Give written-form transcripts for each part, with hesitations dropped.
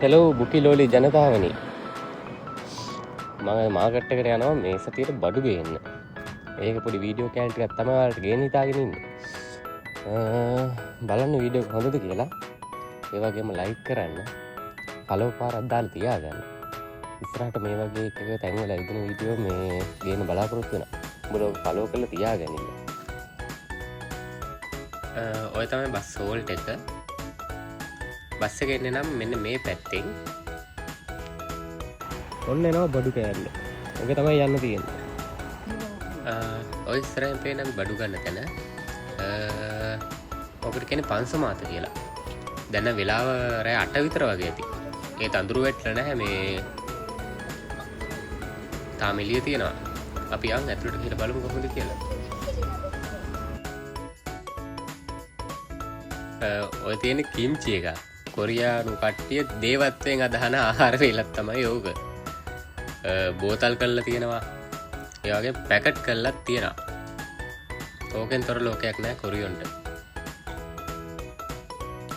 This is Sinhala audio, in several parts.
හෙලෝ බුකිලෝලි ජනතාවනි, මම මාකට් එකට යනවා මේ සතියට බඩු ගේන්න. ඒක පොඩි වීඩියෝ කෑලි ටිකක් තමයි ඔයාලට ගේන්න හිතාගෙන ඉන්නේ. බලන්න වීඩියෝ එක හොඳද කියලා. ඒ වගේම ලයික් කරන්න, ෆලෝ පාරක් දාලා තියාගන්න. ඉස්සරහට මේ වගේ එක එක තැන්වල ඇවිදින වීඩියෝ මේ ගේන්න බලාපොරොත්තු වෙනවා. උඹලා ෆලෝ කරලා තියාගන්න ඉන්න. ඔය තමයි බස් හෝල්ට් එක. බස් එක එන්නේ නම් මෙන්න මේ පැත්තෙන්. ඔන්න එනවා බඩු කෑල්ල. ඔක තමයි යන්න තියෙන්නේ. ඔය ඉස්සරහින් පේන අපි බඩු ගන්න තැන. ඔකට කියන්නේ පංසමාත කියලා. දැන් නම් වෙලාව රෑ 8 විතර වගේ ඇති. ඒත් අඳුරු වැටලා නැහැ, මේ තාම එළිය තියෙනවා. අපි යන් ඇතුළට ගිහලා බලමු කොහොමද කියලා. ඔය තියෙන කිම්චි එක. කොරියානු කට්ටිය දේවත්වයෙන් අදහන ආහාර වේලක් තමයි ඕක. බෝතල් කරලා තියෙනවා. ඒ වගේ පැකට් කරලත් තියෙනවා. ඕකෙන් තොර ලෝකයක් නෑ කොරියොන්ට.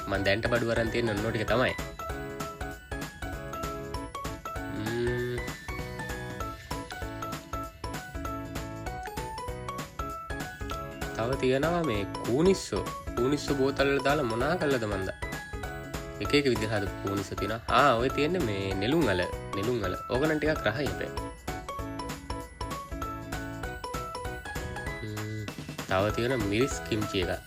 මං දැන්ට බඩු අරන් තියෙන ඔන්න ඔය ටික තමයි. තව තියෙනවා මේ කූනිස්සෝ. කූනිස්සෝ බෝතල් වල දාලා මොනා කළද මන්ද? එක එක විදිහට හදපු කූනිස්සෝ තියෙනවා. ඔය තියෙන්නේ මේ නෙළුම් අල. නෙළුම් අල. ඕක නම් ටිකක් රහයි හැබැයි. තව තියෙන මිරිස් කිම්චි එකක්.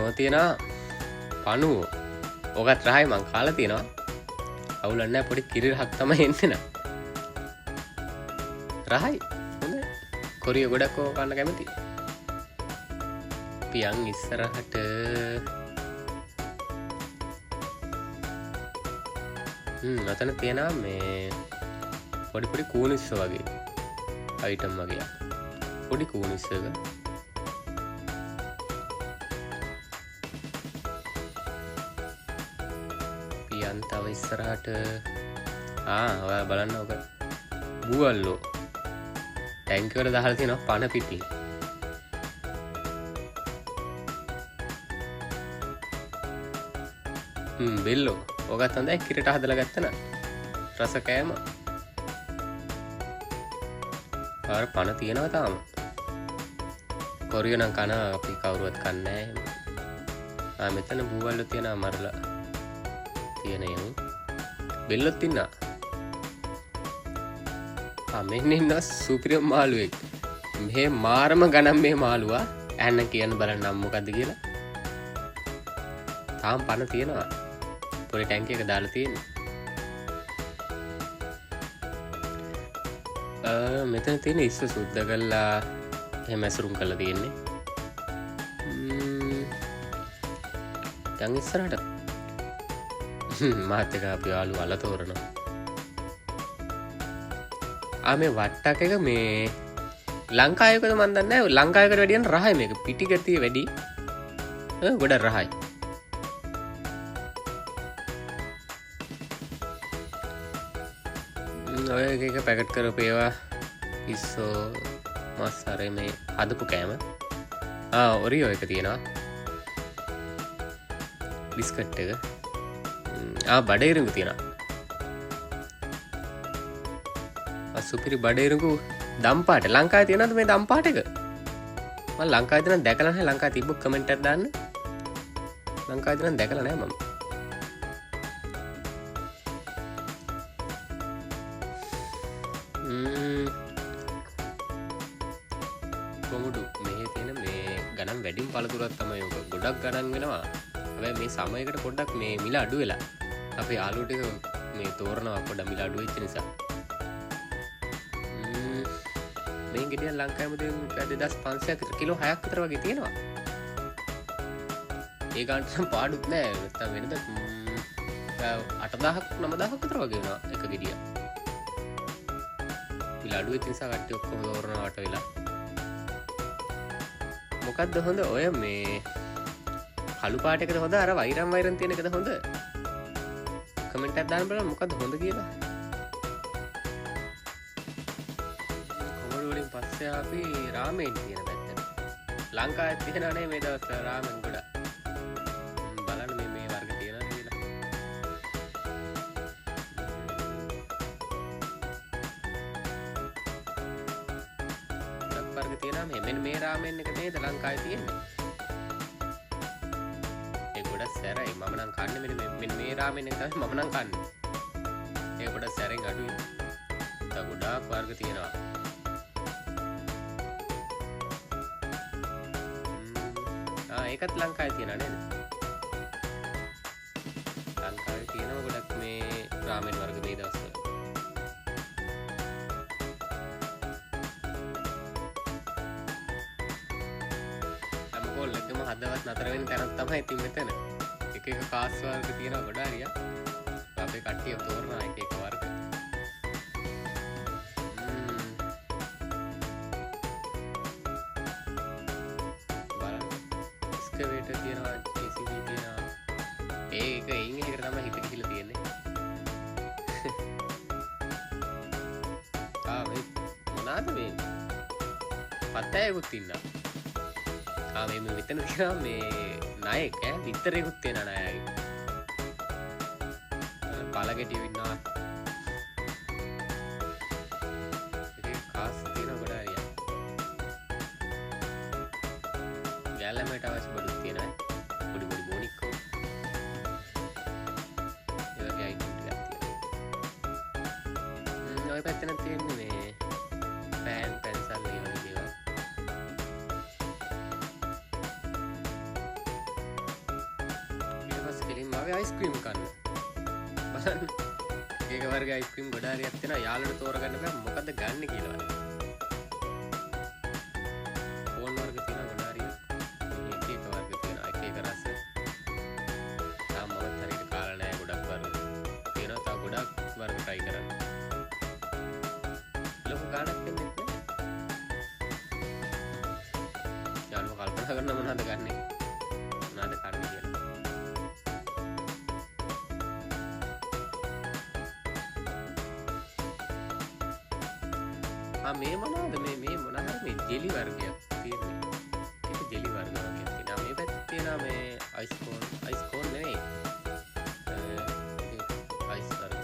ඔය තියෙනවා පණුවෝ. ඕකත් රහයි, මං කාලා තියෙනවා. අවුලක් නෑ, පොඩි කිරි රහක් තමයි එන්නේ නං. රහයි, හොඳයි. කොරිය ගොඩක් ඕක කන්න කැමති. අපි යන් ඉස්සරහට. ඔතන තියෙනවා මේ පොඩි පොඩි කූනිස්සෝ වගේ අයිටම් වගේ. පොඩි කූනිස්සෝ එක. අපි යන් තව ඉස්සරහට. ඔයා බලන්න ඔක බූවල්ලෝ ටැංකිය වල දාලා තියෙනවා පණ පිටින්. බෙල්ලෝ. ඔකත් හොඳයි, කිරට හදලා ගත්තා නම් රස කෑම. අර පණ තියෙනවා තාම. කොරියෝ නම් කන අපි කවුරුවත් කන්නේ නෑ එහෙම. මෙතන බූවල්ලෝ තියෙනවා මරලා තියෙන ඒවා. බෙල්ලොත් ඉන්නවා. මෙන්න ඉන්නවා සුපිරිම මාළුවෙක්. මේ මාරම ගණන් මේ මාළුවා. ඇන්න කියන්න බලන්න නම් මොකද්ද කියලා. තාම පණ තියෙනවා. පොඩි ටැංකිය එක දාලා තියෙන්නේ. මෙතන තියෙන ඉස්ස සුද්ධ කරලා එහෙම ඇසුරුම් කරලා තියෙන්නේ. දැන් ඉස්සරහට. මාත් එක්ක අපි ආලු අල තෝරනවා. මේ වට්ටක් එක මේ ලංකාවේකද මන් දන්නේ නෑ. ලංකාවේකට වැඩියෙන් රහයි මේක. පිටි ගතිය වැඩි. ගොඩක් රහයි. ඔය එක එක පැකට් කරපු ඒවා ඉස්සෝ මස් අර මේ හදපු කෑම. ඔරියෝ එක තියෙනවා. බිස්කට් එක. බඩ ඉරිඟු තියෙනවා. සුපිරි බඩ ඉරිඟු දම් පාට. ලංකාවේ තියෙනවද මේ දම් පාට එක? මං ලංකාවේ නම් දැකලා නැහැ. ලංකාවේ තිබ්බොත් කමෙන්ට් එකක් දාන්න. ලංකාවේ නම් දැකලා නැහැ මම. කොමුඩු මෙහි තියෙන මේ ගණන් වැඩිම පළතුරක් තමයි ඔක. ගොඩක් ගණන් වෙනවා. හැබැයි මේ සමයකට පොඩ්ඩක් මේ මිල අඩු වෙලා. අපේ ආලු ටික මේ තෝරනවා පොඩ්ඩක් මිල අඩු වෙච්ච නිසා. මේ ගෙඩිය ලංකාවේ මුදලින් රුපියල් දෙදහස් පන්සීයක් විතර, කිලෝ හයක් විතර වගේ තියෙනවා. ඒ ගානට නම් පාඩුත් නෑ. නැත්තම් වෙනද, අටදාහක්, නවදාහක් විතර වගේ වෙනවා එක ගෙඩිය. මිල අඩු වෙච්ච නිසා කට්ටිය ඔක්කොම තෝරනවා වට වෙලා. මොකද්ද හොඳ ඔය මේ කළු පාට එකද හොඳ අර වෛරම් වෛරම් තියෙන එකද හොඳ? කමෙන්ට් එකක් දාන්න බලන්න මොකද්ද හොඳ කියලා. කොමඩු වලින් පස්සේ අපි රාමෙන් තියෙන පැත්තට. ලංකාවේ තියෙනව නේ මේ දවස්වල රාමෙන් ගොඩක්. බලන්න මේ මේ වර්ග තියෙනවද කියලා. ගොඩක් වර්ග තියෙනවා මේ. මෙන්න මේ රාමෙන් එක නේද ලංකාවේ තියෙන්නේ. ඒ ගොඩක් සැරයි. මම නම් කන්නේ මෙන්න මෙන්න මේ රාමෙන් එක තමයි මම නම් කන්නේ. ඒක ගොඩක් සැරෙන් අඩුයි. තව ගොඩාක් වර්ග තියෙනවා. ඒකත් ලංකාවේ තියෙනව නේද? ලංකාවේ තියෙනවා ගොඩක් මේ රාමෙන් වර්ග මේ දවස්වල. හැම කොල්ලෙක්ගම හදවත් නතර වෙන තැනක් තමයි ඉතින් මෙතන. එක එක කාස් වර්ග තියෙනවා ගොඩාරියක්. අපේ කට්ටිය තෝරනවා එක එක වර්ග. බලන්න. එක්ස්කවේටර් තියෙනවා, JCB තියෙනවා. ඒක එයින් එකට තමයි හිත ගිහිල්ලා තියෙන්නේ. මේ මොනවාද මේ? පත්තෑයකුත් ඉන්නවා. මේ මේ මෙතන තියෙනවා මේ ණයෙක් ඈ බිත්තරයකුත් තියෙනවා ණයාගේ. පළගෙඩියෝ ඉන්නවා. එක එක කාස් තියෙනවා ගොඩාරියක්. ගෑල්ළමයට අවශ්‍ය බඩුත් තියෙනවා ඈ. පොඩි පොඩි බෝනික්කෝ. ඒ වගේ අයිටම් ටිකක් තියෙනවා. ඔය පැත්තේ නම් තියෙන්නේ මේ පෑන් පැන්සල් ඒ වගේ දේවල්. ඊට පස්සේ කෙලින්ම ආවේ අයිස්ක්‍රීම් කන්න. බලන්න. එක එක වර්ග අයිස්ක්‍රීම් ගොඩාරියක් තියෙනවා. යාළුවෝ තෝරගන්න බෑ මොකද ගන්න කියලා. කෝන් වර්ග තියෙනවා ගොඩාරියක්. මේ එක එක වර්ග තියෙනවා. එක එක රස. තාම මමත් හරියට කාලා නෑ ගොඩක් වර්ග. තියෙනවා තව ගොඩක් වර්ග try කරන්න. ලොකු ගාණක් වෙන්නෙත් නෑ. යාළුවෝ කල්පනා කරන මොනවද ගන්නෙ? මොනවද කන්නේ කියලා. මේ මොනවද මේ මේ මොන හරි මේ ජෙලි වර්ගයක් තියෙන්නේ. ඒක ජෙලි වර්ග වගේක් තියෙනවා. මේ පැත්තේ තියෙනවා මේ අයිස් කෝන්. අයිස් කෝන් නෙවෙයි. ඒක අයිස් වර්ග.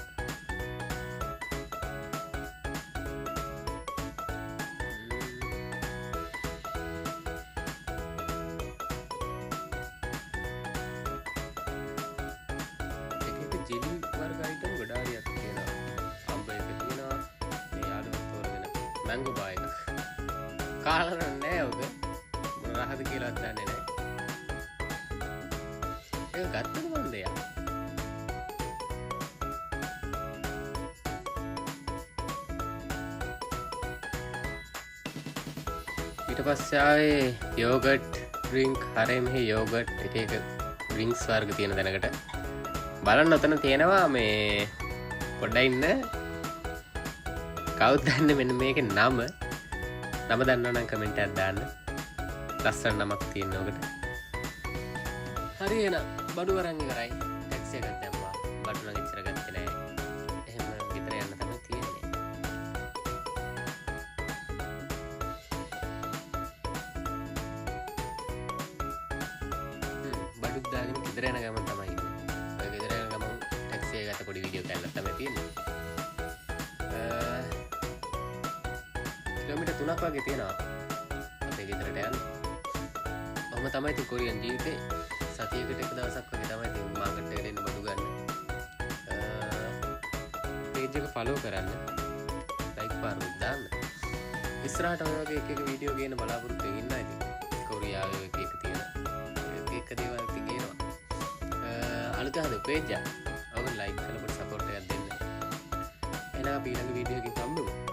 එක එක ජෙලි වර්ග අයිටම් ගොඩාරියක් තියෙනවා. අම්බ එක තියෙනවා. මේ යාළුවෝ තෝරගෙන මැංගෝ බා එකක්. කාලා නම් නෑ ඔක. මොන රහද කියලාවත් දන්නේ නෑ. ඒක ගත්තද මන්ද යා? ඊට පස්සේ ආවේ යෝගට් ඩ්‍රින්ක්. හරේ මෙහි යෝගට් එක එක ඩ්‍රින්ක්ස් වර්ග තියෙන තැනකට. බලන්න ඔතන තියෙනවා මේ පොඩ්ඩක් ඉන්න. කවුද දන්නේ මෙන්න මේකේ නම? නම දන්නවා නම් කමෙන්ට් එකක් දාන්න. ලස්සන නමක් තියෙන ඔකට. හරි එහෙනම් බඩු අරන් ඉවරයි. ටැක්සි එකක් දැම්මා. බඩු නම් එච්චර ගත්තේ නෑ. එහෙම ගෙදර යන්න තමයි තියෙන්නේ. බඩුත් දාගෙන ගෙදර යන ගමන් තමයි ඉන්නේ. ඔය ගෙදර යන ගමන් ටැක්සි එක ගත්ත පොඩි වීඩියෝ කැල්ලක් තමයි තියෙන්නේ. කිලෝමීටර් 3ක් වගේ තියෙනවා අපේ ගෙදරට යන්න. ඔහොම තමයි ඉතින් කොරියන් ජීවිතේ. සතියකට එක දවසක් වගේ තමයි ඉතින් මාකට් එකට එන්න බඩු ගන්න. පේජ් එක ෆලෝ කරන්න. ලයික් පාරක් දාන්න. ඉස්සරහට ඔය වගේ එක එක වීඩියෝ ගේන බලාපොරොත්තු වෙමින් ඉන්නවා ඉතින්. කොරියාවේ එක එක තියෙන එක එක දේවල් ඉතින් ගේනවා. අලුත හදපු පේජ් එක. ඔයගොල්ලෝ ලයික් කරලා පොඩි සපෝට් එකක් දෙන්න. එහෙනම් අපි ඊළඟ වීඩියෝ එකකින් හම්බෙමු.